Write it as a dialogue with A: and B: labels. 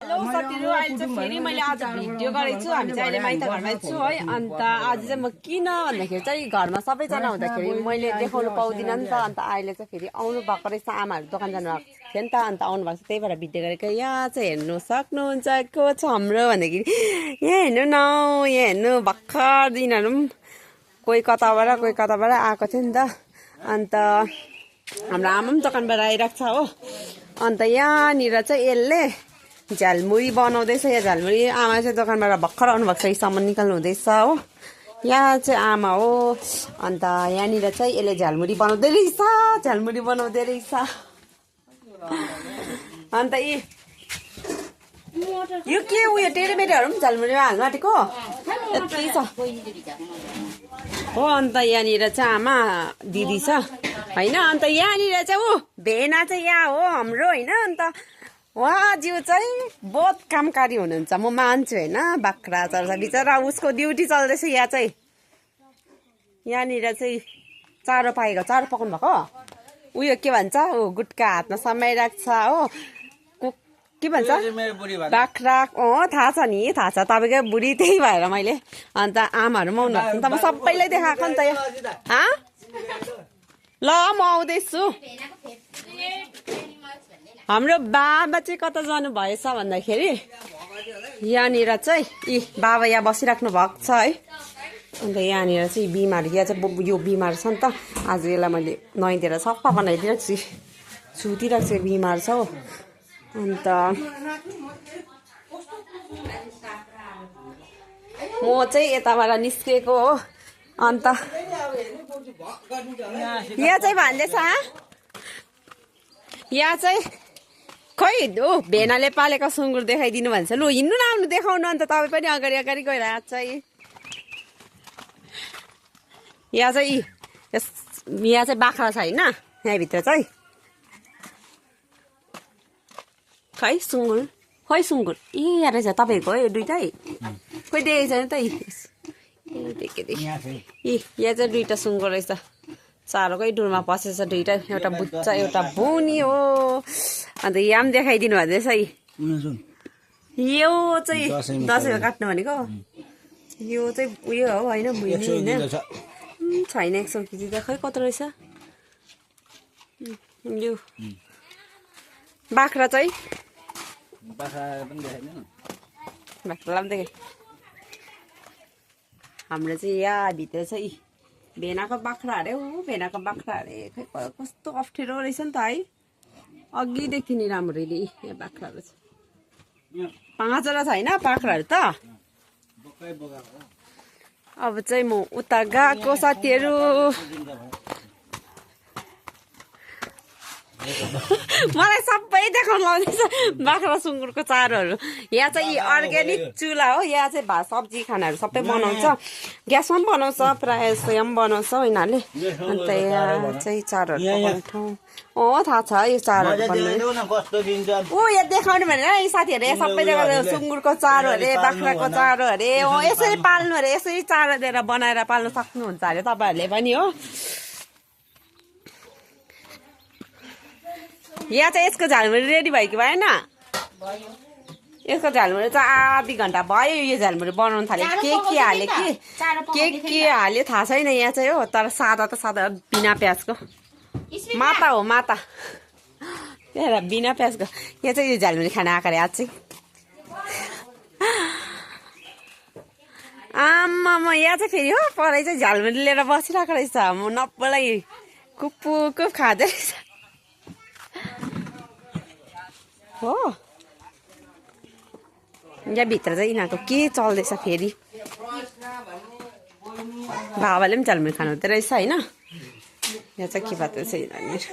A: Hello साथीहरु, अहिले चाहिँ फेरि मैले आज भिडियो गरेको छु। हामी चाहिँ अहिले माइत घरमै छु है। अन्त आज चाहिँ म किन भन्दाखेरि चाहिँ घरमा सबैजना हुँदाखेरि मैले देखाउनु पाउँदिनँ नि त। अन्त अहिले चाहिँ फेरि आउनु भएको रहेछ, आमाहरू दोकान जानु भएको थियो नि त। अन्त आउनु भएको छ, त्यही भएर भिडियो गरेको। यहाँ चाहिँ हेर्नु सक्नुहुन्छ को छ हाम्रो भन्दाखेरि, यहाँ हेर्नु न, यहाँ हेर्नु भर्खर दिनहरू पनि कोही कताबाट आएको थियो नि त। अन्त हाम्रो आमा पनि दोकानबाट आइरहेको छ हो। अन्त यहाँनिर चाहिँ यसले झालमुरी बनाउँदैछ। यहाँ झालमुरी आमा चाहिँ दोकानबाट भर्खर आउनुभएको छ, सामान निकाल्नु हुँदैछ हो। यहाँ चाहिँ आमा हो। अन्त यहाँनिर चाहिँ यसले झालमुरी बनाउँदै रहेछ। अन्त यो के उयो टेढेमेढेहरू पनि झालमुरीमा हाल्नु आँटेको यति छ हो। अन्त यहाँनिर चाहिँ आमा दिदी छ होइन। अन्त यहाँनिर चाहिँ ऊ भेना चाहिँ यहाँ हो हाम्रो होइन। अन्त उहाँज्यू चाहिँ बहुत कामकारी हुनुहुन्छ, म मान्छु होइन। बाख्रा चल्छ बिचरा, उसको ड्युटी चल्दैछ। यहाँ चाहिँ यहाँनिर चाहिँ चारो पाएको, चारो पकाउनु भएको उयो के भन्छ, ऊ गुट्का हातमा समाइरहेको छ हो। के भन्छ बाख्रा, थाहा छ नि, थाहा छ तपाईँकै बुढी, त्यही भएर मैले। अन्त आमाहरू पनि आउनु भएको छ नि त, म सबैलाई देखाएको नि त। यहाँ ल म आउँदैछु। हाम्रो बाबा चाहिँ कता जानु भएछ भन्दाखेरि यहाँनिर चाहिँ बाबा यहाँ बसिराख्नु भएको छ है। अन्त यहाँनिर चाहिँ बिमार, यहाँ चाहिँ यो बिमार छ नि त। आज यसलाई मैले नुहाइदिएर सफा बनाइदिइरहेको छु, सुतिरहेको छु, बिमार छ हो। अन्त म चाहिँ यताबाट निस्केको हो। अन्त यहाँ चाहिँ भन्दैछ, यहाँ चाहिँ खोइ ऊ भेनाले पालेको सुँगुर देखाइदिनु भन्छ। लु हिँड्नु न, आउनु देखाउनु। अन्त तपाईँ पनि अगाडि गइरहेको छ। यहाँ चाहिँ बाख्रा छ होइन, यहाँभित्र चाहिँ खै सुँगुर, यहाँ रहेछ तपाईँहरूको हो यो दुइटै। खोइ देखेको छैन त। यहाँ चाहिँ दुइटा सुँगुर रहेछ, चारोकै डुरमा पसेछ दुइटा, एउटा बुच्चा एउटा बुनी हो। अन्त यहाँ पनि देखाइदिनु भन्दैछ। यो चाहिँ दसैँमा काट्नु भनेको, यो चाहिँ उयो हो होइन, बुनी होइन छैन। 100 केजी त खै कत्रो रहेछ यो बाख्रा चाहिँ। बाख्रालाई पनि देखेँ। हाम्रो चाहिँ यहाँभित्र चाहिँ भेनाको बाख्रा अरे हो, भेनाको बाख्रा अरे। खै कस्तो अप्ठ्यारो रहेछ नि त है। अघिदेखि नि राम्रो यहाँ बाख्राहरू छ, 5वटा छ होइन बाख्राहरू त। अब चाहिँ म उता गएको साथीहरू। मलाई सबै देखाउनु लाउँदैछ बाख्रा सुँगुरको चारोहरू। यहाँ चाहिँ अर्ग्यानिक चुला हो। यहाँ चाहिँ भात सब्जी खानाहरू सबै बनाउँछ, ग्यासमा पनि बनाउँछ, प्रायः जस्तो यहाँ पनि बनाउँछ यिनीहरूले। अन्त यहाँ चाहिँ चारोहरू पकाउने ठाउँ। थाहा छ यो चारोहरू बनाउने। यहाँ देखाउनु भनेर यी साथीहरू यहाँ सबै देखाउँछ। सुँगुरको चारो अरे, बाख्राको चारो अरे। यसरी पाल्नु अरे, यसरी चारो दिएर बनाएर पाल्नु सक्नुहुन्छ अरे तपाईँहरूले पनि हो। यहाँ चाहिँ यसको झालमुरी रेडी भयो कि भएन? यसको झालमुरी चाहिँ आधी घन्टा भयो यो झालमुरी बनाउनु थाल्यो। के हाल्यो थाहा छैन यहाँ चाहिँ हो। तर सादा त सादा बिना प्याजको माता हो, माता बिना प्याजको। यहाँ चाहिँ यो झालमुरी खाना आएको अरे आज चाहिँ। आमा यहाँ चाहिँ फेरि हो परै चाहिँ झालमुरी लिएर बसिरहेको रहेछ। म नब्बलाई कुप खाँदै रहेछ हो। यहाँभित्र चाहिँ यिनीहरूको के चल्दैछ फेरि। बाबाले पनि झालमुरी खानु हुँदो रहेछ होइन। यहाँ चाहिँ के बात रहेछ यिनीहरू।